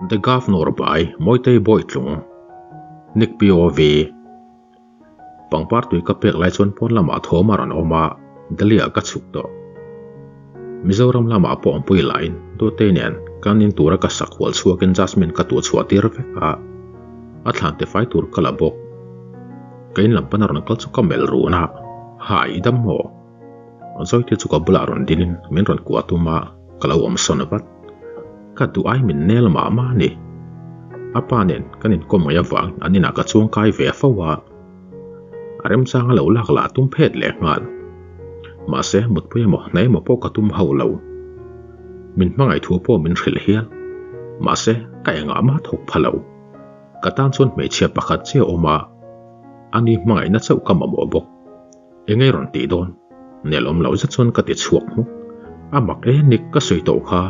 The Governor by Mawitei Bawitlung Nick POV Pangpar tui ka pek lai chuan pawn lamah thawm a rawn awm a, Delhi ah ka chhuk tawh. Mizoram lamah pawh awmpui lahin Dawtei nen kan in tura ka sak hual chhuakin Jasmine ka tuh chhuah tir vek a, a thlan te fai tur ka la bawk. Ka in lam pan a rawn kal chu ka melh run a, Hai, i dam maw? Zawite chu ka bulah rawn dinin min rawn kuah tum a, ka lo awm sawn vat. Ka duh ai min nel mah mah a ni. A pa nen kan inkawm ngaih avangin an inah ka chuang kai ve fo a, a remchang a lo lak lah tum phet leh nghal. Mahse, mutpui emaw hna emaw pawh ka tum hauh lo. Min hmangaih thu pawh min hrilh hial. Mahse, ka engah mah thawk pha lo. Ka tan chuan hmeichhia pakhat chiah a awm a, ani hmangaihna chauh ka mamawh bawk. Engei rawn tih dawn? Nel awm loh zet chuan ka ti chhuak hmuk. A mak e Nick ka sawi tawh kha.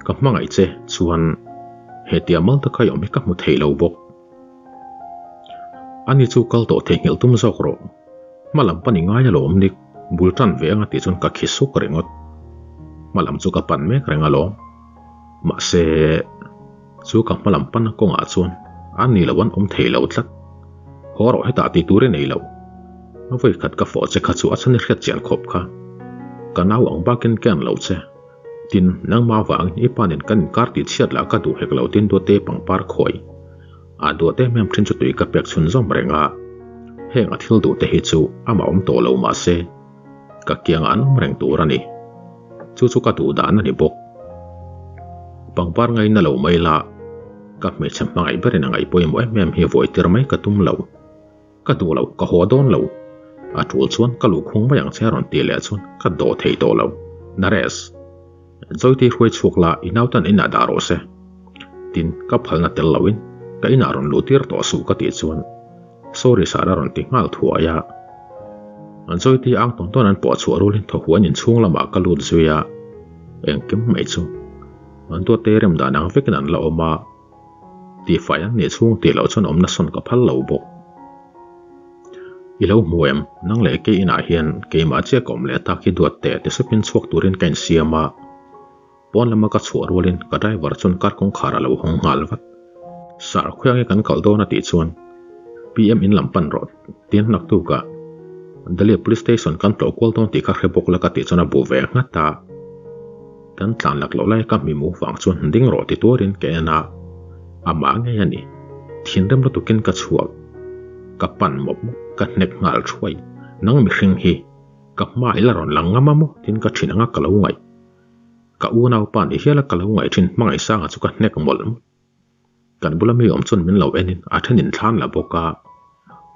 Ka hmangaih che chuan hetia mal taka i awm hi ka hmu thei lo bawk. Ani chu kal tawh theihnghilh tum zawk rawh. Hma lam pan i ngai alawm Nick, bul tan ve anga tih chuan ka khi suk ringawt. Hma lam chu ka pan mek reng alawm. Mahse chu ka hma lam pan kawngah chuan a ni lo an awm thei lo tlat. Haw rawh hetah tih tur i nei lo. A vawi khat ka fawh che kha chu a chhan i hriat chian khawp kha. Ka nau ang bakin ka en lo che. Tin, nangmah avangin i pa nen kan inkar tih chhiat lah ka duh hek lo tin Duate pangpar khawi. A duat em em thin chu tui ka pek chhun zawm reng a. Heng a thil duh te hi chu amah awm tawh lo mah se ka kiangah an awm reng tur a ni. Chu chu ka duh dan a ni bawk. Pangpar ngaina lo mai la, ka hmeichhe hmangaih berin a ngaih pawimawh em em hi vawi tir mai ka tum lo. Ka duh lo, ka haw dawn lo. A tul chuan ka luhkhung mai ang che a rawn tih leh chuan ka dawh thei tawh lo. Naresh, Zawitei hruai chhuak la i nautan inah dah rawh se. Tin, ka phalna tel loin ka inah rawn luh tir tawh suh ka tih chuan Sorry sir a rawn ti nghal thuai a. Zawitei ang tawn tawn an pawh chhuah rulin thaw huan inchhung lamah ka lut zui a, engkim mai chu an duatte rem dan ang vekin an la awm a. Tihfai an nih chhung tih loh chuan awmna sawn ka phal lo bawk. I lo hmu em? Nang leh kei inah hian keimah chiah ka awm leh tak hi duat teh ti supin chhuak turin ka insiam a. Pawn lama ka chhuah rualin ka driver chuan car kawngkhar a lo hawng nghal vat. Sir, khawi ange kan kal dawn a tih chuan PM in lam pan rawh tin naktukah Delhi Police Station kan tlawh kual dawn tih kha hre bawk la ka tih chuan a bu ve nghat a. Kan tlan lak loh lai ka hmimu vang chuan ding rawh ti tuarin ka en a, amah ngei a ni. Thinrim lutukin ka chhuak. Ka pan mawp mawp, ka hnek nghal thuai. Nang mihring hi, ka hma ila rawn lang ngam a maw? Tin ka thin anga ka lo ngaih. Ka unaupa ni hiala ka lo ngaih thin Hmangaihsanga chu ka hnek mawlh mawlh. Kan bula mi awm chuan min lo enin a then in thlan la bawk a,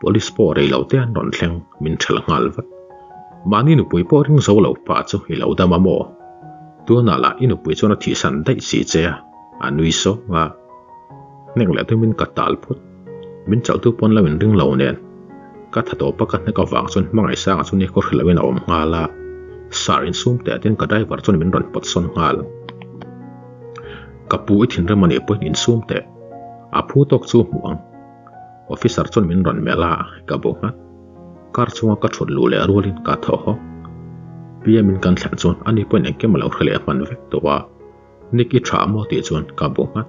police pawh rei lo te an rawn thleng min thelh nghal vat. Mahni nupui pawh ring zo lo pa chu i lo dam a maw? Tunah lah i nupui chuan a thihsan daih si che a, a nui sawng a. Hnek leh tumin ka tal phut. Min chalhtu pawn lo in ring lo nen. Ka tha tawp a ka hnek avang chuan Hmangaihsanga chu ni khaw hrilh loin a awm nghal a, sar insum teh atin ka driver chuan min rawn pawt sawn nghal. Ka pu i thinrim a nih pawhin insum teh. A phu tawk chu hmuh ang. Officer chuan min rawn melh a, ka bu nghat. Car chhunga ka thut luh leh rualin ka thaw hawk. PM in kan thlen chuan ani pawhin engkim a lo hre leh hman vek tawh a. Nick i tha maw tih chuan ka bu nghat.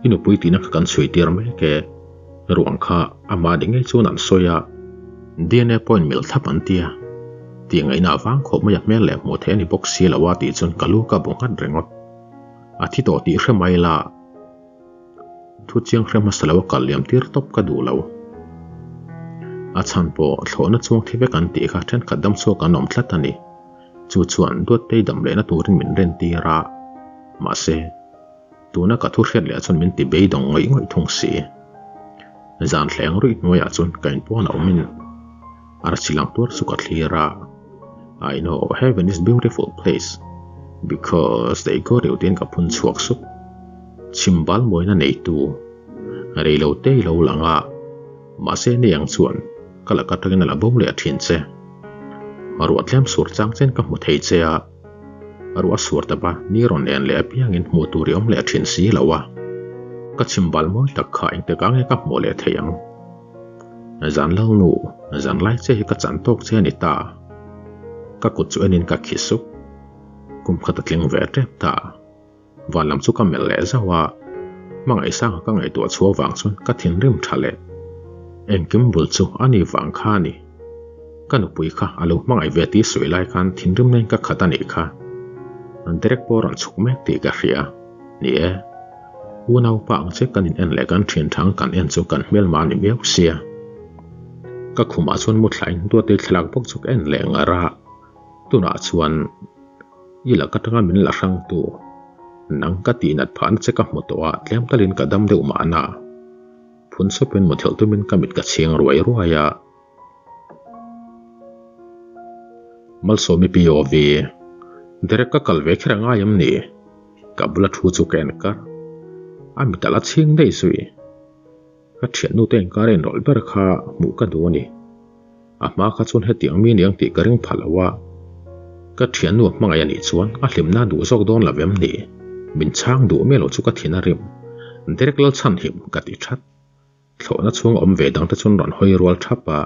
I nupui tihna kha kan chhui tir mek e. Ruang kha amah ni ngei chuan an sawi a. DNA pawhin mil thlap an tia. Tih ngaihna avang khawp mai a hmel leh hmuh theih a ni bawk si lo a tih chuan ka lu ka bu nghat ringawt. A thi tawh tih hre mai la. Thu chiang hre hmasa lo a kal liam tir tawp ka duh lo. A chhan pawh thlawhna chuang thi vek an tih kha thenkhat dam chhuak an awm tlat a ni. Chu chuan Duattei dam lehna turin min ren tir a. Mahse, tuna ka thu hriat leh chuan min ti beidawng ngawih ngawih thung si. Zan thleng ruih hnuaiah chuan ka inpawn a awmin arsi lang tuar chu ka thlir a. I know heaven is beautiful place because they got you tiin ka phun chhuak sup. Chhimbal mawina neitu reilo te i lo lang a, mahse ni ang chuan ka laka tangin a la bo leh thin che. Ruah tlem sur chang chen ka hmu thei che a, ruah sur ta ba ni rawn en leh apiangin hmuh tur i awm leh thin si lo a. Ka chhimbal mawi tak kha engtik ah nge ka hmuh leh thei ang? Zan lo nu, zan lai che hi ka chan tawk che a ni ta. Ka kut chu enin ka khi sup. Kum khat a tling ve tep ta. Van lam chu ka melh leh zauh a, hmangaihsanga ka ngaihtuah chhuah vang chuan ka thinrim tha leh. Engkim bul chu a ni vang kha a ni. Ka nupui kha a lo hmangaih ve tih sawi lai khan thinrim nain ka khat a nih kha. Derek pawh a rawn chhuk mek tih ka hria. Ni e, unaupa ang che kan in en leh kan thian thang kan en chu kan hmelma a ni miau sia. Ka khumah chuan mu thlain duatei thlalak bawk chu ka en leh ngar a, tunah chuan i lak atanga min la hrang tu nang ka tihnat phahna che ka hmu tawh a, tlem talin ka dam deuh mahna. Phun supin muthilh tumin ka mit ka chhing ruai ruai a. Malsawmi POV, Derek ka kal ve kher a ngai em ni? Ka bula thu chu ka en kar. A mit a la chhing daih zui. Ka thiannu te inkar a inrawlh ber kha hmuh ka duh a ni. A hma kha chuan hetiang mi aniang tih ka ring pha lo a. Ka thiannu a hmangaih a nih chuan a hlimna a duh zawk dawn lo em ni? Min chhang duh miah lo chu ka thin a rim. Derek Lalchhanhim ka ti that. Thlawhna chhung awm ve dangte chuan rawn hawi rual thap a,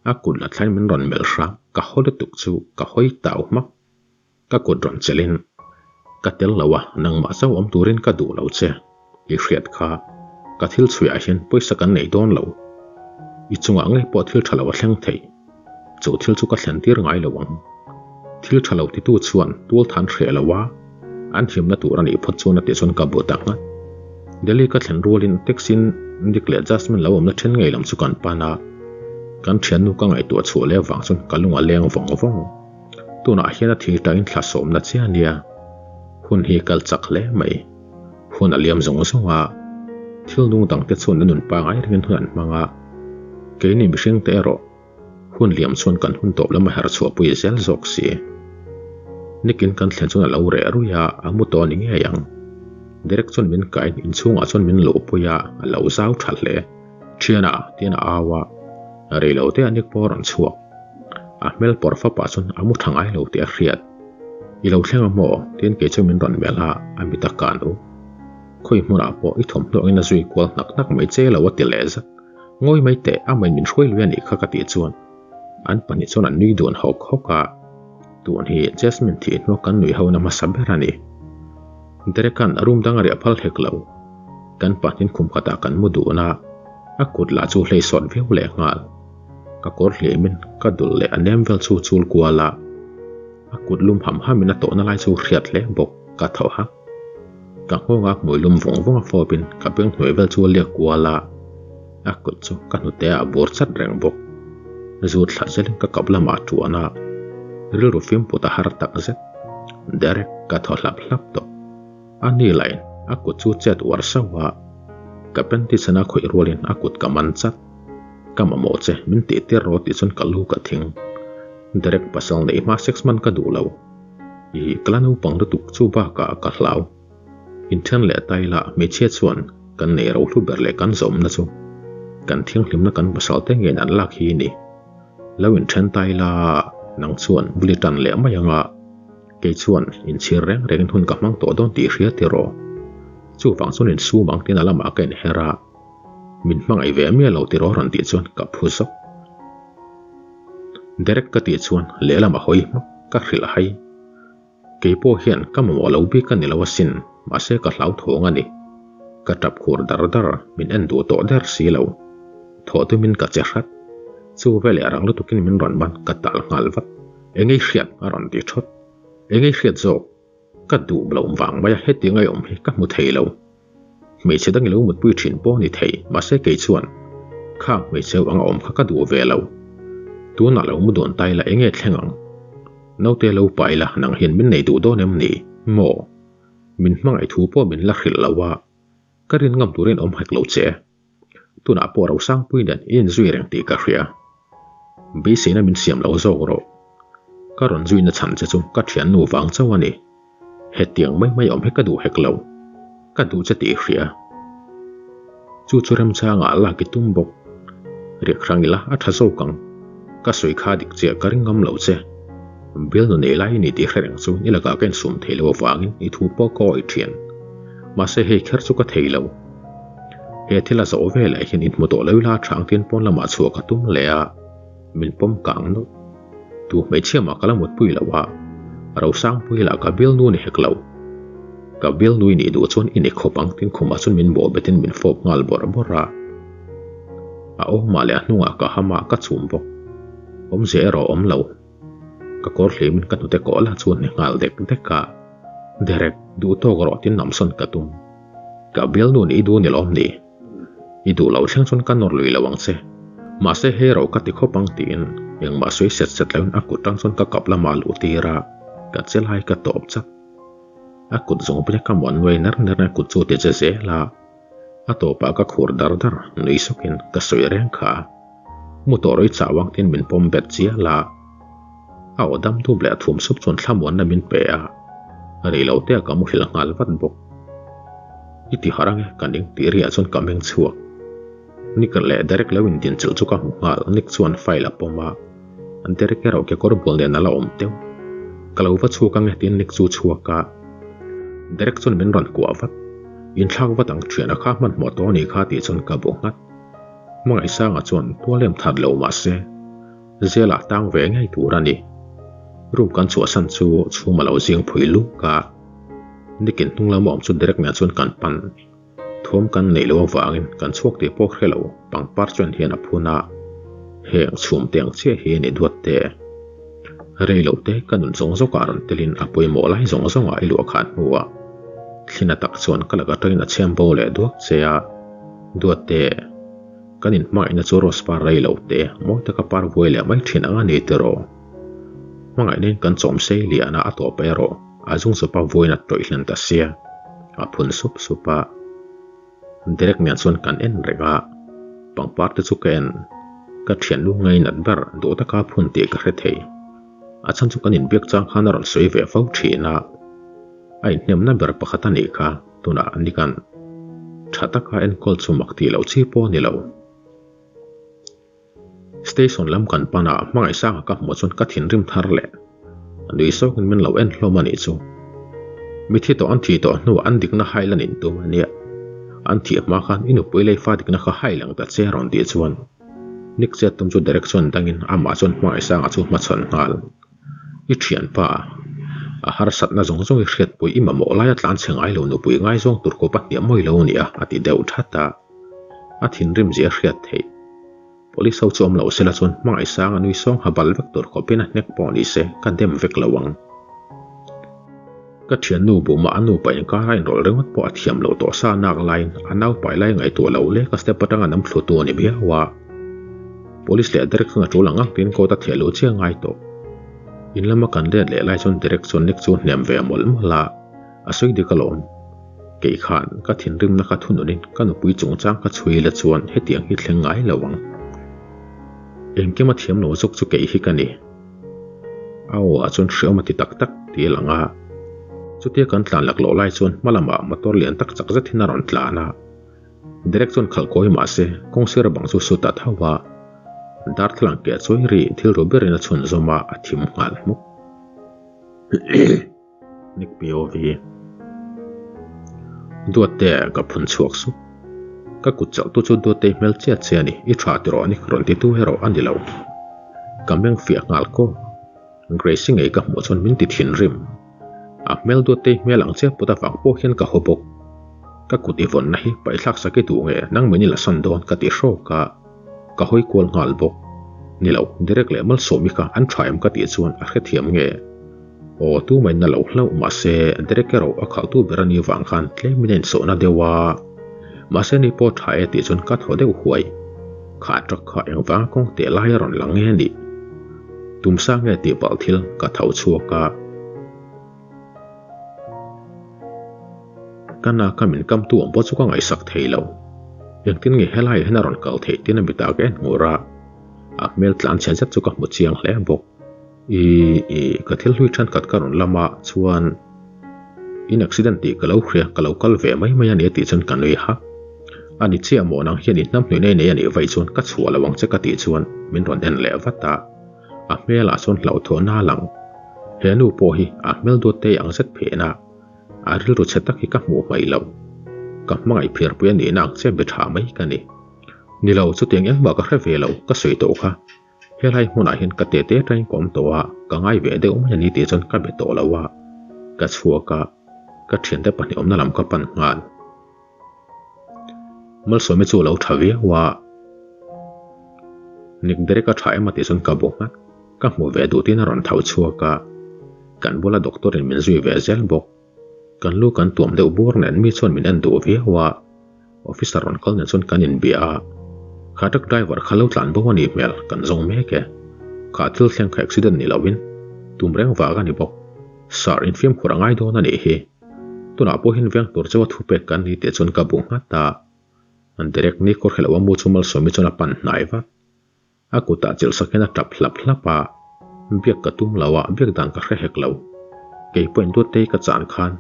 a kut la thlain min rawn melh hrang, ka haw lutuk chu ka hawi tau hmak. Ka kut rawn chelhin, Ka tel lo a, nangmah chauh awm turin ka duh lo che, i hriat kha, ka thil chhuiah hian pawisa kan nei dawn lo. I chungah ngei pawh thil tha lo a thleng thei, chu thil chu ka thlen tir ngai lo ang. Thil tha lo titu chuan tual than hreh lo a, an himna tur a nih phawt chuan a tih chuan ka bu ta nghat. Delhi ka thlen rualin taxi Nick leh Jasmine lo awmna then ngei lam chu kan pan a, kan thiannu ka ngaihtuah chhuah leh avang chuan ka lung a leng vawng vawng. Tunah hian a thil tain thla sawmna chiah a nia, hun hi kal chak hle mai. Hun a liam zawng zawng a, thil nung dangte chuan an nun pangai rengin hun an hmang a, keini mihringte erawh hun liam chuan kan hun tawp lam a herh chhuahpui zel zawk si. Nikin kan thlen chuan a lo reh ruih a, a mu tawh a ni ngei ang. Derek chuan min kain inchhungah chuan min luhpui a, a lo zau tha hle. Thiana tiin a au a, rei lo te a Nick pawh a rawn chhuak. A hmel pawr fap ah chuan a mu tha ngai lo tih a hriat. I lo thleng a maw? Tiin kei chu min rawn melh a, a mit a kan u. Khawi hmunah pawh i thawmhnaw angin a zui kual hnak hnak mai che lo a ti leh zat. Ngawi mai teh, amahin min hruai lui a nih kha ka tih chuan an pahnih chuan an nui dun hawk hawk a. Tun hi Jasmine thih hnuah kan nui ho na hmasa ber a ni. Derek-a'n a room dang a riah phal hek lo. Kan pahnihin khum khatah kan mu dun a, a kut lah chu hlei sawt viau leh nghal. Ka kawr hlimin ka dul leh a nem vel chu chul kual a, a kut lum ham hamin a tawhna lai chu hriat hle bawk ka tho hak. Ka nghawng a hmui lum vawng vawng a fawpin ka beng hnuai vel chu a liak kual a, a kut chu ka hnute ah a bur chat reng bawk. Zut thla zelin ka kap lamah a tuan a, rilru fim put a har tak zet. Derek ka thaw hlap hlap tawh. A ni lain a kut chu chet uar sauh a, ka panty chhana khawih rualin a kut ka man chat. Ka mamawh che, min tih tir rawh tih chuan ka lu ka thing. Derek pasal neih hma sex man ka duh lo. I ka la naupang lutuk chu bakah ka hlau. Inthen leh ta ila hmeichhia chuan kan nei ro hlu ber leh kan zawmna chu kan thianghlimna kan pasal te ngeiin an lak hi ni. Lo inthen ta ila nang chuan buli tan leh mai anga kei chuan inchhir reng rengin hun ka hmang tawh dawn tih hria tiraw. Chuvang chuan insum ang tiin a lamah ka inher a. Min hmangaih ve miah lo tiraw rawn tih chuan ka phu zawk. Derek ka tih chuan lehlam a hawi hmak ka hrilh hai. Kei pawh hian ka mamawh lo bik a ni lo asin, mahse ka hlauthawng a ni. Ka tap khur dar dar, min en duh tawh der si lo. Thawh tumin ka che hrat. Chu veleh rang lutukin min rawn man ka tal nghal vat. Engei hriat a rawn ti thawt. Engei hriat zawk. Ka duh lo vang mai a heti ngaiawm hi ka hmu thei lo. Hmeichhe dang i lo mutpui thin pawh ni thei, mahse kei chuan khang hmeichhe anga awm kha ka duh ve lo. Tunah lo mu dawn ta ila enge thleng ang? Naute lo pa ila nang hian min nei duh dawn em ni? Maw? Min hmangaih thu pawh min la hrilh lo a, ka rin ngam turin awm hek lo che. Tunah pawh Rosangpui nen i inzui reng tih ka hria. Beiseina min siam lo zawk rawh. Ka rawn zuina chhan che chu ka thiannu vang chauh a ni. Hetiang mai mai awm hi ka duh hek lo. Ka duh che tih i hria. Chu chu remchangah lak i tum bawk. Riak hrang ila a tha zawk ang. Ka sawi kha dik chiah ka ring ngam lo che. Bialnu nei lai i ni tih hre reng chu i lakah ka insum thei lo avangin i thu pawh ka awih thian. Mahse hei kher chu ka thei lo. He thil a zawh veleh hian inhmu tawh lo ila a thang tin pawn lamah chhuah ka tum leh a, min pawm kang nawlh. Tu hmeichhia mah ka la mutpui lo a. Rosangpuii lah ka bialnu ni hek lo. Ka bialnu i nih duh chuan i ni khawp ang tin khumah chuan min bawh betin min fawp nghal bawrh bawrh a. A awmah leh a hnungah ka ham a, ka chum bawk. Awmzia erawh a awm lo. Ka kawr hlimin ka hnute kawh lah chu a hne nghal dek dek a. Derek, duh tawk rawh tin namsawn ka tum. Ka bialnu nih i duh ni lawm ni? I duh loh thleng chuan ka nawr lui lo ang che. Mahse hei ro ka ti khawp ang tiin engmah sawi set set loin a kut tang chuan ka kap lamah a luh tir a, ka che lai ka tawp chat. A kut zawng pawhin ka muan nuai ner ner a kut chu ti che zel a, a tawpah ka khur dar dar nui sawkin ka sawi reng kha. Mu tawh rawih chau ang tiin min pawm bet chial a. A aw dam dup leh a thum sup chuan thlamuanna min pe a, rei lo te a ka muhil nghal vat bawk. I ti harh ange ka ning tih riah chuan ka meng chhuak. Nick leh Derek lo indin chilh chu ka hmu nghal, Nick chuan file a pawm a, Derek erawh kekawr bual nen a la awm teuh. Ka lo va chhuak ange tiin Nick chu chhuak a, Derek chuan min rawn kuah vat. Inthlak vat ang thiana kha hmanhmawh tawh a nih kha tih chuan ka bu nghat. Hmangaihsanga chuan tualem that lo mah se, Zela tang ve ngei tur a ni. Room kan chhuahsan chu chhum a lo zing phui luk a. Nikin hnung lama awm chu Derek nen chuan kan pan. Thawm kan neih loh avangin kan chhuak tih pawh hre lo pangpar chuan hian a phun a. Heng chhum te ang chiah hi a ni duat te. Rei lo te ka nun zawng zawkah rawn telin a pawimawh lai zawng zawngah i luah khan hnuah thlina tak chuan ka lak atangin a chhiam bo leh duak che a. Duat te. Kan inhmangaihna chu rose par rei lo te, mawi taka par vuai leh mai thin ang a ni tiraw? Hmangaihnain kan chawm sei lian a, a tawp erawh a zung chupa vuain a tawih hlen ta sia, a phun sup sup a. Derek nen chuan kan en reng a, pangpar te chu ka en, ka thiannu ngainat ber duh taka phun tih ka hre thei. A chhan chu kan inbiak chang khan a rawn sawi ve fo thin a, a inhnemna ber pakhat a nih kha. Tunah Nick-a'n tha taka enkawl chu mak tih loh chi pawh a ni lo. Station lam kan pan a, Hmangaihsanga ka hmuh chuan ka thinrim thar leh. A nui sawkin min lo en hlawm a nih chu. Mithi tawh an thih tawh hnuah an dikna hai lan intum a nia. An thih hma khan i nupui lei fa dikna kha hai lang ta che a rawn tih chuan Nick chet tum chu Derek chuan dangin amah chuan Hmangaihsanga chu hmachhawn nghal. I thianpa, a harsatna zawng zawng i hriatpui i mamawh laia tlan chhe ngai lo nupui ngaizawng tur kawp a hniam mawi lo nia a ti deuh that a. A thinrim zia hriat theih. Police ho chu awm lo sela chuan hmangaihsang a nui sawng ha bal vek tur khawpin a hnek pawh ni se ka dem vek lo ang. Ka thiannu buma a nupa inkar a inrawlh ringawt pawh a thiam lo tawh sa nak laiin a naupai lai ngaihtuah lo lek a step atanga nam thlu tu a ni viau a. Police leh Derek chuan a tul ang ang tiin court a thiah loh chiah ngai tawh. In lama kan let leh lai chuan Derek chuan Nick chu a hnem ve mawlh mawlh a, a sawi dik alawm. Kei khan ka thinrimna kha thununin ka nupui chungchang ka chhui la chuan hetiang hi thleng ngai lo ang. Engkim a thiam lo zawk chu kei hi ka ni. A aw ah chuan hreawm a ti tak tak tih a lang a. Chutia kan tlan lak loh lai chuan hma lamah motor lian tak chak zet hin a rawn tlan a. Derek chuan khalh kawi mah se kawng sir bang chu sut a tho a. Darthlalang keh chawi ri thil ru berin a chhun zawm a, a thim nghal hmuk. Nick POV. Duatte ka phun chhuak sup. Ka kut chauh tu chu Duattei hmel chiat che a ni, i tha tiraw Nick rawn ti tu erawh a ni lo. Ka meng fiah nghal kawk. Grace-i ngei ka hmuh chuan min ti thinrim. A hmel Duattei hmel ang chiah put avang pawh hian ka haw bawk. Ka kut i vawnna hi paihthlak sak i duh nge nang min i la san dawn ka ti hrawk a, ka hawi kual nghal bawk. Ni lo, Derek leh Malsawmi kha an tha em ka tih chuan a hrethiam nge. Aw tumain na lo hlauh mahse Derek erawh a khalhtu ber a nih vang khan tlemin a insawhna deuh a, mahse ni pawh tha e tih chuan ka thaw deuh huai. Kha truck kha engvanga kawng teh lai a rawn lang nge nih? Tumsa nge tih palh thil ka tho chhuak a. Ka na ka min kamtu awm pawh chu ka ngaihsak thei lo. Engtin nge helaiah hian a rawn kal theih tiin a mitah ka en nghur a, a hmel tlan chhe zet chu ka hmu chiang hle bawk. I i ka thil hlui thenkhat ka rawn lam a chuan in accident tih ka lo hria ka lo kal ve mai mai a ni a tih chuan ka nui hak. A ni chiah maw nang hian i hnam hnuih nei nei a nih vaih chuan ka chhuah lo ang che ka tih chuan min rawn en leh vat a. A hmelah chuan hlauhthawn a lang. He nu pawh hi a hmel duat te ang zet phen a, a rilru chhe tak hi ka hmuh hmaih lo. Ka hmangaih phiarpui a nihna ang che be tha mai ka ni. Ni lo chutiang engmah ka hre ve lo ka sawi tawh kha. Helai hmunah hian ka tete atangin ka awm tawh a. Ka ngai ve deuh mai a ni tih chuan ka be tawh lo a, ka chhuak a, ka thiante pahnih awmna lam ka pan nghal. Malsawmi chu a lo tha viau a, Nick Derek a tha em a tih chuan ka bu nghat. Ka hmu ve duh tiin a rawn tho chhuak a, kan bula doctor in min zui ve zel bawk. Kan lu kan tuam deuh bur nen mi chuan min en duh viau a, officer rawn kal nen chuan kan inbia a, kha truck driver kha lo tlan bo a nih hmel kan zawng mek e, kha thil thleng kha accident ni lovin tum reng vang a ni bawk, sir infimkhur a ngai dawn a nih hi, tunah pawh hian veng tur chauha thupek kan ni tih chuan ka bu nghat a, an direct ni kawr hrelo a mu chu Malsawmi chuan a pan hnai vat. A kutah chilh sak hian a tap hlap hlap a, biak ka tum lo a, biak dan ka hre hek lo. Kei pawhin Duattei ka chan khan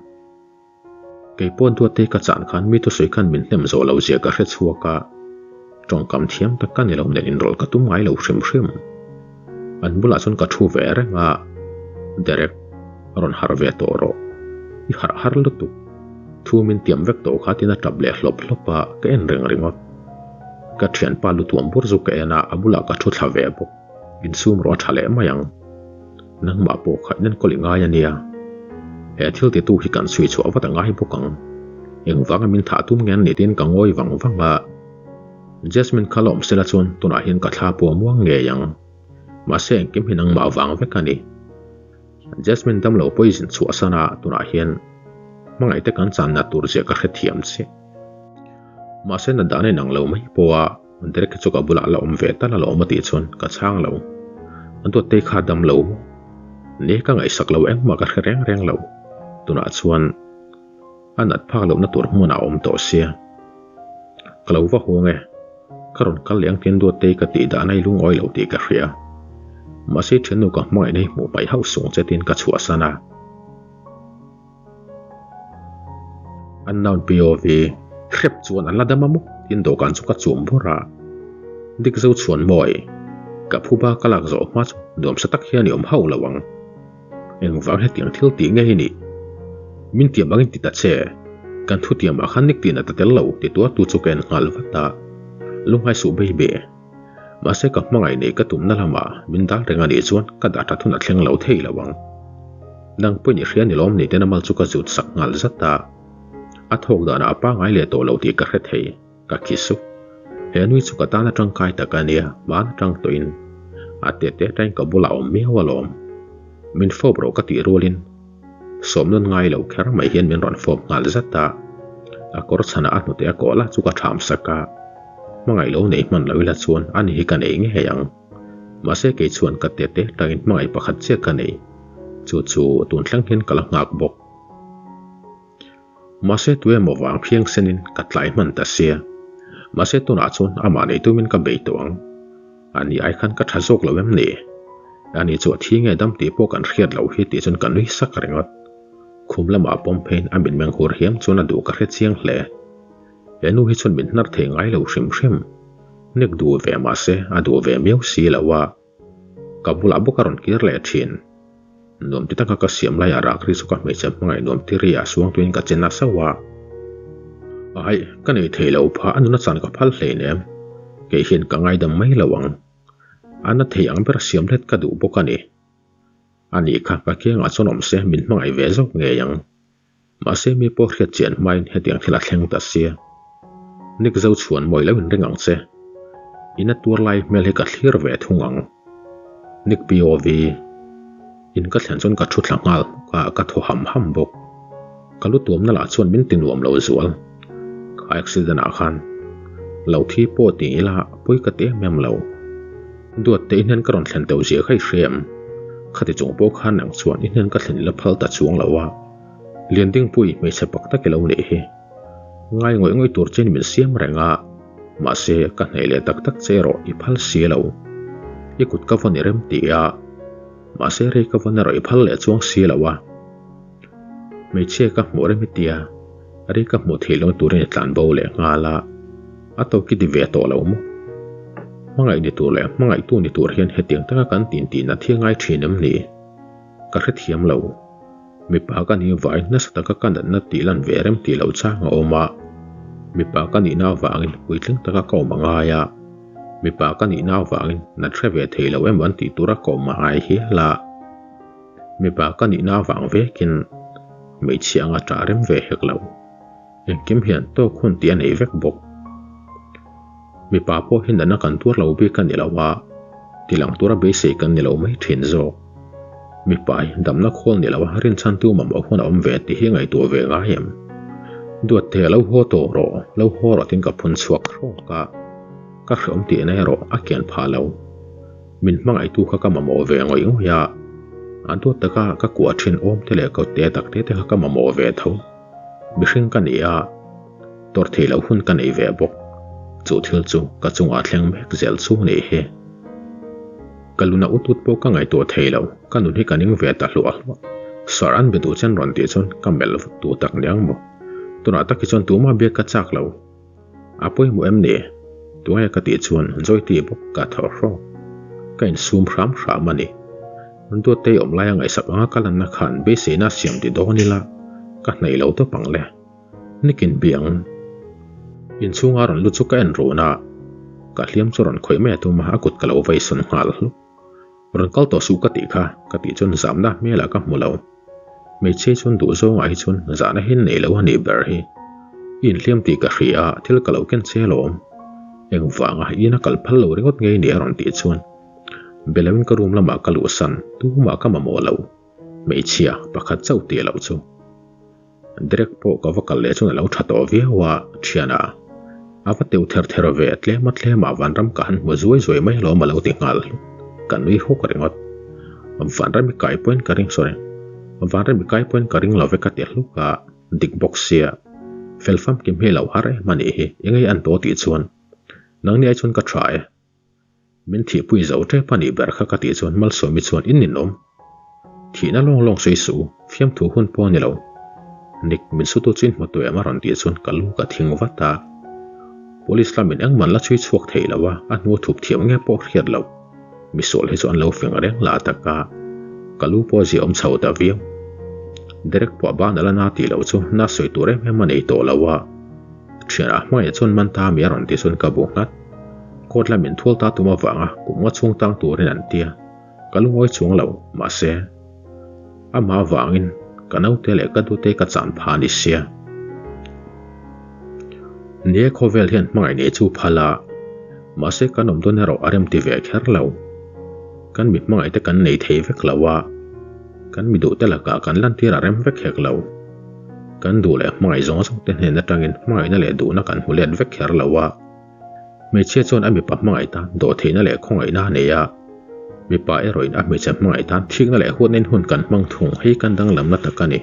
Kei pawh Duattei ka chan khan mi thusawi khan min hnem zawh lo zia ka hre chhuak a, tawngkam thiam tak ka ni lo nen inrawlh ka tum ngai lo hrim hrim. An bulah chuan ka thu ve reng a, Derek, rawn harh ve tawh rawh. I harh har lutuk. Thu min tiam vek tawh kha tin a tap leh hlawp hlawp a, ka en reng ringawt. Ka thianpa lu tuam bur chu ka en a, a bulah ka thu thla ve bawk. Insum rawh a tha leh mai ang. Nangmah pawh kha in enkawl i ngai a nia. He thil titu hi kan chhui chhuah vat a ngai bawk ang. Engvanga min thah tum nge an nih tiin ka ngawi vang vang a. Jasmine kha la awm sela chuan tunah hian ka thla pawh a muang ngei ang. Mahse engkim hi nangmah vang vek a ni. Jasmine damlo poison chhuahsan a tunah hian hmangaihte kan channa tur zia ka hrethiam chiah. Mahse na dan a inang lo mai pawh a, Derek hi chu ka bulah la awm ve tal alawm a tih chuan ka chhang lo. An duattei kha dam lo maw? Ni ka ngaihsak lo engmah ka hre reng reng lo. Tunah chuan a nat phak lohna tur hmunah a awm tawh sia. Ka lo va hawng e. Ka rawn kal leh ang tiin Duattei ka tih dan a i lungawi lo tih ka hria. Mahse thiannu ka hmangaihna hi hmuh paih hauh sung che tiin ka chhuahsan a. Unknown POV, Hrep chuan an la dam a maw? tiin dawhkan chu ka chum bawrh a. Dik zo chhuan mawi, ka phuba ka lak zawh hma chu nuamsa tak hian i awm hauh lo ang. Engvang hetiang thil tih nge i nih? Min tiam angin ti ta che, kan thutiamah khan nik tihna ta tel lo ti tuartu chu ka en nghal vat a. Lunghai suh baby. Mahse ka hmangaih neih ka tumna lamah min dal reng a nih chuan ka dah tha thun a thleng lo thei lo ang. Nang pawhin i hria ni lawm ni ten a mal chu ka zut sak nghal zat a. A thawk danah a pangai leh tawh lo tih ka hre thei, ka khi sup. He nui chu ka tan a tangkai tak a nia, hmaan atang tawhin a te te atangin ka bulah a awm miau alawm. Min fawp rawh ka tih rualin sawm nawn ngai lo kher mai hian min rawn fawp nghal zat a. A kawr chhanah a hnute a kawh lah chu ka tham sak a. Hmangaih lo nei hman lo ila chuan ani hi ka nei ngei ang. Mahse kei chuan ka tete tangin hmangaih pakhat chiah ka nei. Chu chu tun thleng hian ka la nghak bawk. Mahse tu emaw vang phiang senin ka tlai hman ta sia. Mahse tunah chuan amah nei tumin ka bei tawh ang. Ani ai khan ka tha zawk lo em ni? Ani chu a thi nge dam tih pawh kan hriat loh hi tih chuan ka nui sak ringawt. Khum lamah pawm pheiin a mitmeng hur hiam chuan a duh ka hre chiang hle. He nu hi chuan min hnar thei ngai lo hrim hrim. Nek duh ve mahse a duh ve miau si lo a, ka bulah bawk a rawn kir leh thin. Nuam ti taka ka siam laiah rak ri chu ka hmeichhe hmangaih nuam ti ri ah suangtuin ka che nasa a. Aih, ka nei thei lo pha a nuna chan ka phal hleinem. Kei hian ka ngaidam mai lo ang. A na thei ang ber siam let ka duh bawk a ni. Ani kha ka kiangah chuan awm se min hmangaih ve zawk ngei ang. Mahse mi pawh hriat chian hmain hetiang thil a thleng ta sia. Nick zo chhuan mawi lo in ring ang che. In a tuar lai hmel hi ka thlir ve thung ang. Nick POV. In ka thlen chuan ka thu thla nghal hmuk a, ka thaw ham ham bawk. Ka lu tuamna lah chuan min ti nuam lo zual. Ka accident ah khan lo thi pawh ti ila pawi ka ti em em lo. Duat te i hnen ka rawn thlen teuh zia kha i hria em? Khati chung pawh khan nang chuan i hnen ka thlen ila phal ta chuang lo a. Liandingpui hmeichhe pak tak i lo nih hi. Ngai ngawih ngawih tur chin min siam reng a, mahse ka hnaih leh tak tak che erawh i phal si lo. I kut ka vawn i rem ti a, mahse rei ka vawn erawh i phal leh chuang si lo a. Hmeichhia ka hmuh rem i tia, rei ka hmuh theih lo turin i tlan bo leh nghal a, a tawk i ti ve tawh lo maw? Hmangaih ni tur leh hmangaihtu ni tur hian hetiang taka kan tintihna thil ngai thin em ni? Ka hrethiam lo. Mipa ka nih vai nasa taka ka natna tih lan ve rem tih loh chang a awm a. Mipa ka nihna avangin puitling taka ka awm a ngai a. Mipa ka nihna avangin nat hre ve thei lo emaw an tih tura ka awm a ngai hial a. Mipa ka nihna avang vekin hmeichhia anga ṭah rem ve hek lo. Engkim hian tawk hun tih a nei vek bawk. Mipa pawh hi natna kan tuar lo bik a ni lo a, tilang tura beisei kan ni lo mai thin zawk. Mipa hi damna khawl ni lo a rinchhantu mamawh hun a awm ve tih hi ngaihtuah ve ngai em? Duatte lo haw tawh rawh, lo haw rawh tiin ka phun chhuak hrawk a, ka hreawm tihna erawh a kian phah lo. Min hmangaihtu kha ka mamawh ve ngawih ngawih a, a duat taka ka kuah thin awm te leh kawtte tak te te kha ka mamawh ve tho. Mihring ka ni a, tawrh theih loh hun ka nei ve bawk. Chu thil chu ka chungah thleng mek zel chu a nih hi. Ka luna ut ut pawh ka ngaihtuah thei lo, ka nun hi ka ning ve ta hluah hluah. Sir an be duh chen rawn tih chuan ka melh vut tu tak niang maw. Tunah tak hi chuan tumah biak ka chak lo. A pawimawh em ni? Tunge ka tih chuan Joytee bawk ka thaw hrawk. Ka insum hram hram a ni. Duattei awm laia ngaihsak anga ka lanna khan beiseina a siam ti dawn ila ka hnaih lo tawp ang le. Nikin biang inchhunga rawn lut chu ka en run a, ka hliam chu rawn khawih mai a tum a, a kut ka lo veisawn nghal hluk. Rawn kal tawh suh ka tih kha, ka tih chuan zamna hmelah ka hmu lo. Hmeichhia chuan duh zawngah hi chuan zahna hi nei lo a nih ber hi. I inhliam tih ka hria a, thil ka lo ken che alawm. Engvanga in a kal phal lo ringawt ngei ni a rawn tih chuan Beloin ka room lamah ka luhsan, tumah ka mamawh lo. Hmeichhia pakhat chauh tih loh chu. Derek pawh ka va kal leh chuan a lo tha tawh viau a, thiana a va teu ther ther ve, tlema tlema vanram ka han hmu zuai zuai mai alawm a lo ti nghal hlut. Ka nui huk ringawt. Vanram i kai pawhin ka ring sorry, vanram i kai pawhin ka ring lo ve ka ti hluk a, dik bawk sia. Fel famkim hi lo har em a nih hi, engei an tawh tih chuan nangni ai chuan ka tha e. Min thihpui zo tep a nih ber kha ka tih chuan Malsawmi chuan in ninawm. Thihna lawng lawng sawi suh u, fiamthu hun pawh a ni lo. Nick, min sutu chu in hmu tu em a rawn tih chuan ka lu ka thing vat a. Police lamin engman la chhui chhuak thei lo a, a hnu thup thiam nge pawh hriat loh. Misual hi chu an lo fing reng lah tak a, ka lu pawh ziah awm chho ta viau. Derek pawh a ban a la na tih loh chu na sawi tur em em a nei tawh lo a. Thianah hmaiah chuan man ta mi a rawn tih chuan ka bu nghat. Court lamin thual ta tum avanga kum nga chhung tang turin an tia. Ka lungawi chuang lo, mahse, amah avangin ka naute leh ka dute ka chan pha a ni sia. Nie khawvel hian hmangaih nei chu phal a, mahse kan awm dawn erawh a rem ti ve kher lo. Kan mi hmangaih te kan nei thei vek lo a, kan mi duhte lakah kan lantir a rem vek hek lo. Kan duh leh hmangaih zawng zawng te hnen atangin hmangaihna leh duhna kan hmu let vek kher lo a. Hmeichhia chuan a mipa hmangaih tan dawhtheihna leh khawngaihna a nei a, mipa erawhin a hmeichhe hmangaih tan thikna leh huatnain hun kan hmang thung hei kan danglamna tak a ni.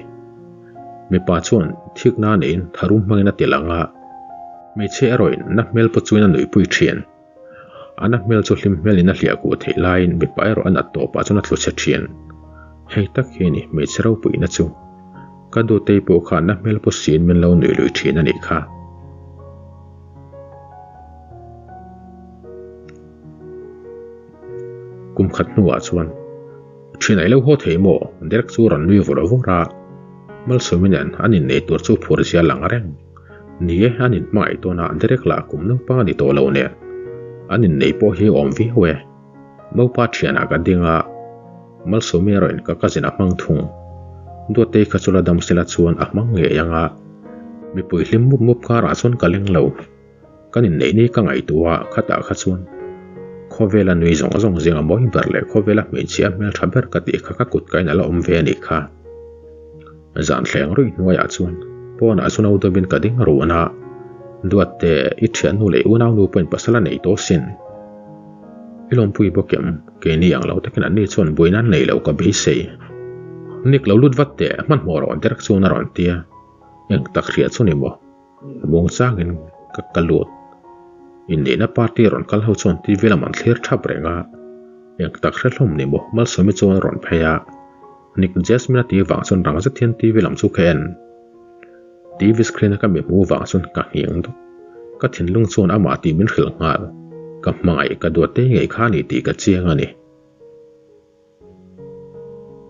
Mipa chuan thikna a neihin tharum hmangin a ti lang a, hmeichhia erawhin na hmel pawh chuin a nuihpui thin. A na hmel chu hlim hmelin a hliah kuh theih laiin mipa erawh a nat tawpah chuan a tlu chhe thin. Hei tak hi a ni hmeichhe ropuina chu. Ka dutei pawh khan na hmel pawh siin min lo nuih lui thin a nih kha. Kum khat hnuah chuan Thin a ilo haw thei maw? Derek chu rawn nui vawrh vawrh a, Malsawmi nen an innei tur chu phur zia lang reng. Ni e, an inhmangaih tawn a, Derek lah kum naupang a ni tawh lo nen an innei pawh hi awm viau e. Naupa thianah ka ding a, Malsawmi erawhin ka cousin a hmang thung. Duatei kha chu la dam sela chuan a hmang ngei ang a, mipui hlim mup mup karah chuan ka leng lo. Kan inneih ni ka ngaihtuah a, khatah kha chuan khawvela nui zawng zawng zinga mawi ber leh khawvela hmeichhia hmeltha ber ka tih kha ka kut kain a la awm ve a nih kha. Zan thleng ruih hnuaiah chuan pawnah chu no deuhin ka ding run a, Duatte, i thiannu leh i unaunu pawhin pasal a nei tawh sin. I lawmpui bawk em? Keini ang lo takin anni chuan buaina an nei lo ka beisei. Nick lo lut vat teh, hmanhmawh rawh Derek chuan a rawn ti a, eng tak hriat chu ni maw? Muang changin ka ka lut. Inneihna party rawn kal ho chuan TV lam an thlir thap reng a, eng tak hre hlawm ni maw? Malsawmi chuan a rawn phei a, Nick Jasmine a tih vang chuan rang zet hian TV lam chu ka en. TV screen a ka mi hmuh vang chuan ka nghing dawk. Ka thinlung chuan amah tih min hrilh nghal. Ka hmangaih ka duat te ngei kha a ni tih ka chiang a ni.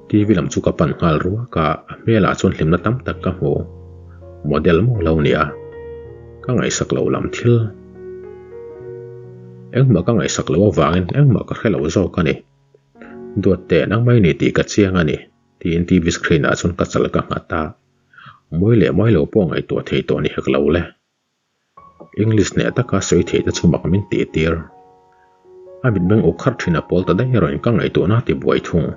TV lam chu ka pan nghal ruak a, a hmelah chuan hlimna tam tak ka hmu. Model maw lo nia. Ka ngaihsak lo lam thil. Engmah ka ngaihsak loh avangin engmah ka hre lo zawk a ni. Duatte nangmah i ni tih ka chiang a ni. Tiin TV screen ah chuan ka chal ka nghat a, mawi leh mawi lo pawh ngaihtuah thei tawh ni hek lo le. English hneh taka sawi theih te chu mak min tih tir. A mitmeng uk kharh thin a pawl ta daih erawhin ka ngaihtuahna a ti buai thung.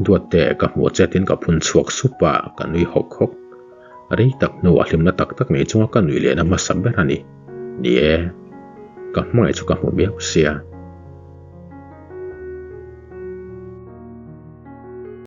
Duatte ka hmuh che tiin ka phun chhuak sup a, ka nui hawk hawk. Rei tak hnu a hlimna tak tak nei chunga ka nuih lehna hmasa ber a ni. Ni e, ka hmangaih chu ka hmu miau sia.